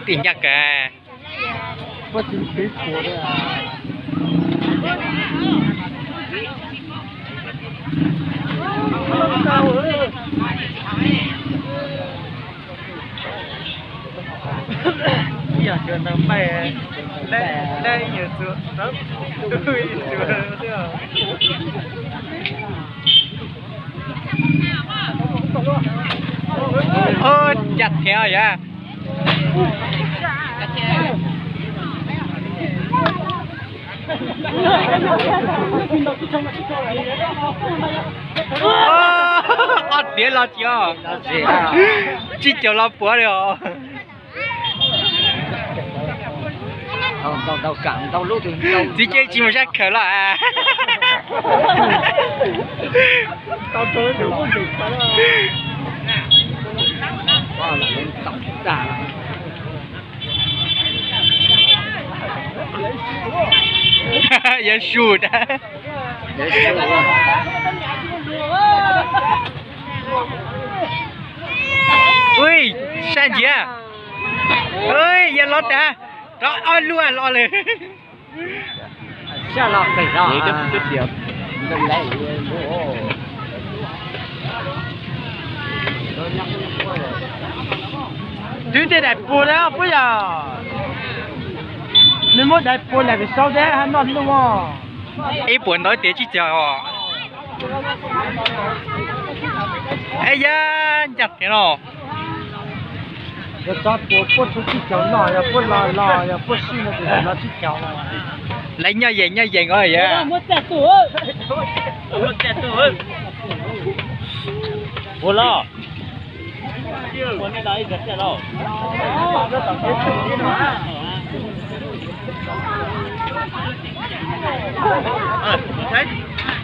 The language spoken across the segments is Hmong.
Tim ncaj kawg. Ncaj thiab yog. Ob tiav los tsis, tsib caug los puav li os. Txiv Ceb tsis mus sab khawm los. Yuav su tag. Ui, sab ntsiav. Ui, yog los tag, rov ob lub los lawm. Twb tej daim puag na puab yog, nws muab daim puag lam vim sau deb hab noj hnub. Ib puas ntau tias tsib caug os. Es yog ncaj tiag no. Yog tso puas puab tshuav tsib caug no, yog puab los los yog puab sib no ces los tsib caug. Lawv nyob yees nyob yees os yog. Puas los?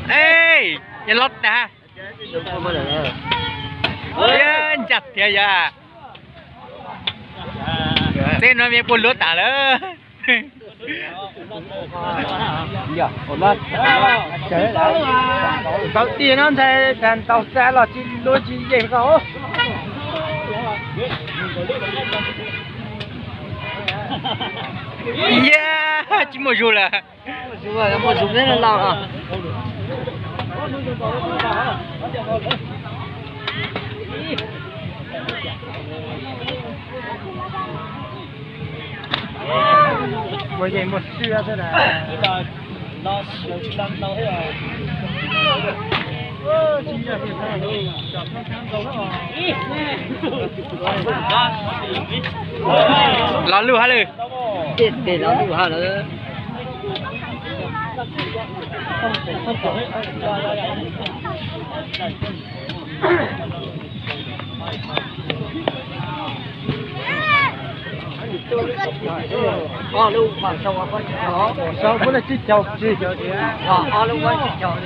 Es, yog los tag. Ncaj tiag yog. Tej no me puas luav tas lawm. Ntawd tiag no ntshai tas ntaus xav los tsis luav tsis yeej ko. Yog tsis muaj zug lawm. Muaj yeej muaj siab xwb na. Los lug hab lawm. Tej tes los lug hab lawm. Ob lub, sau puab le tsib caug tsis, ob lub muab tsib caug.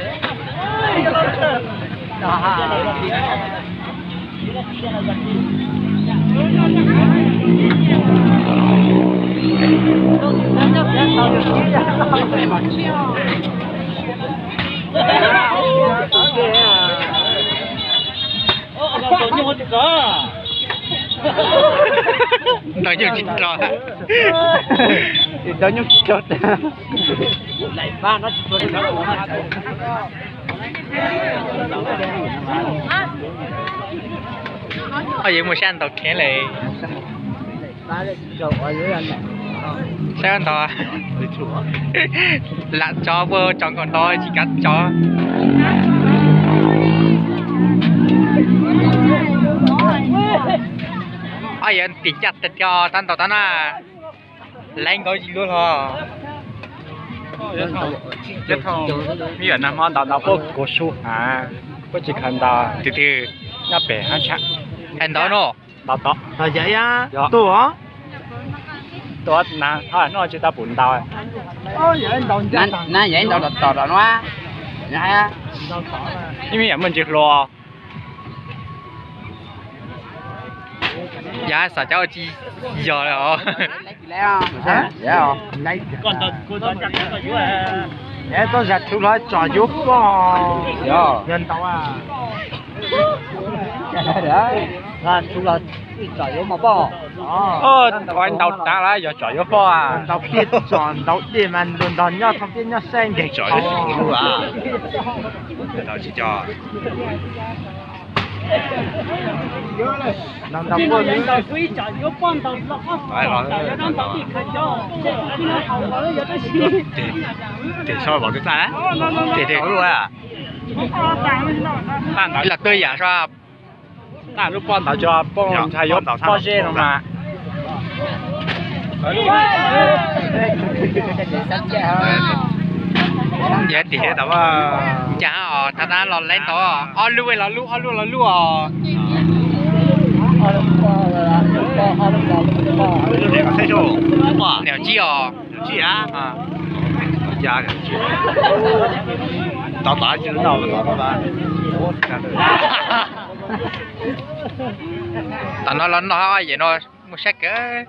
Ntaus nyuj tsis rog. Ntaus nyuj tsis rog. Koj yuav mus sab ntaus kheev le. Saib ntau. Lam tsov puab tso nkaus ntau tsis kav tsov. Ob yawg tim ncaj tag tiag tab ntau tab na. Laiv nkaus tsis luav hlo. Me nyuam nag hmo ntaus ntaus puab kuv su hav, puab tsis khaws ntaus. Tus twg? Nyob pem hab tshaj. Hais ntau no. Ntaus tod. Tod yam ib tug os. Tuav na, ho noj tsis tau pum ntau. Na yog ib ntau tom tom no. Ib me nyuam muaj ntsis hluas. Yav xav cov ua tsis yog li os. Toj zam tshuv los tsom yuav poj. Yog ntau. Tshuv los tsom yuav mos poj. Ua ntau tav lawm yog tsom yuav poj. Ntau tiaj tsom ntau dej mas nrog nyob thooj tiaj nyob saib nkeeg tsom yuav tsis cog. Ntau ntau poj. Los twb yam sab. Lub pob ntawd tso poj ntxhais yuav pob zeb no mas. Yog tiag, cas os, thaum tab los laib tau ob lub los lub, ob lub los lub os. Niam tsib os. Tom no los noj ob yam no mus saib kawg.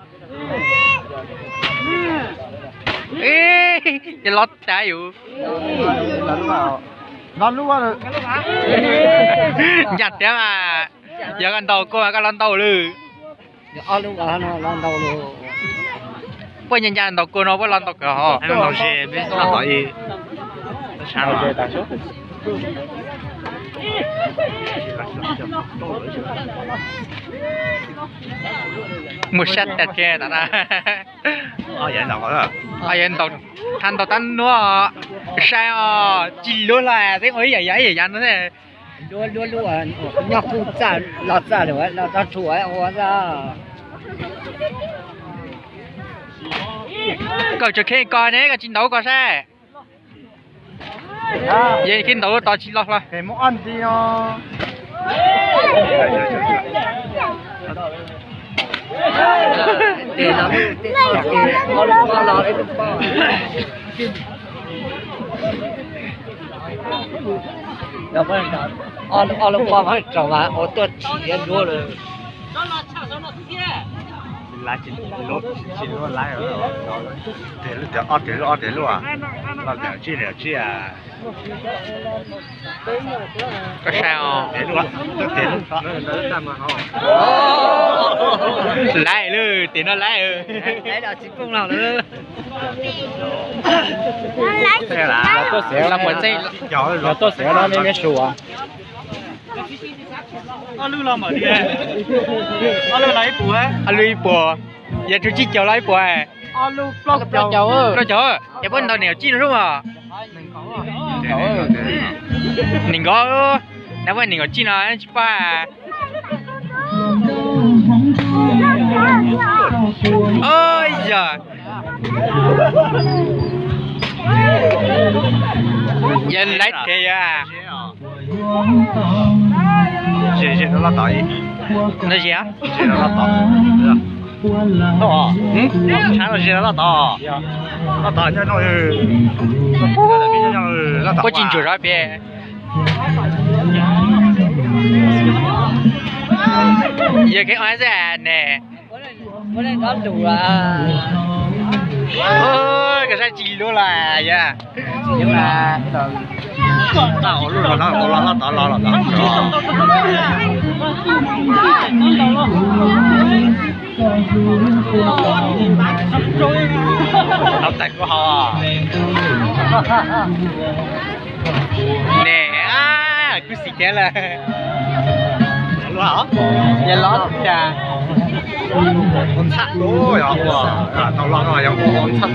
Ces los tas yus. Ncaj tiag mas, yog koj ntaus kua mas koj los ntau lawm. Puab ncaj ncaj ntaus kua no puab los ntau kawg hos. Mus sab tas thiab tas na. Yog ntaus, thaum ntaus tab nuav sai os, tsis luag los teb ua ib yam yav ib yam yav no. Luag luag luag, nyob kuj txaj los txaj lawm, los txog tshua ua txaj. Koj tsuas kheev ko ne, koj tsis ntaus ko saib. Yog kheev ntaus tos tsis los hlo. Ob lub pob pheej tsaus mas ua tuaj tsis yuav nruab lawm. Ob tiag lub, ob tiag lub, los tias tsib niam tsib. Koj saib os. Laiv lawm, tiam no laiv. Los puas txeeb, los tuaj xev no me me su. Ob lub ib puas, yog tsib caug los ib puas. Plaub caug, es puab ntaus niam tsib no sub mas. Nees nkaum, nab puab nees nkaum tsib no tsis pab. Yog laiv tes yog. No zis, puab tsis ntsuag zov pem. Yog kev ua xwb ne. Koj saib tsis luag los yog. Tau tag kuv ho. Ne, kuv xim kiag lawm. Yog los cas. Tau los no yog ua ntxhab.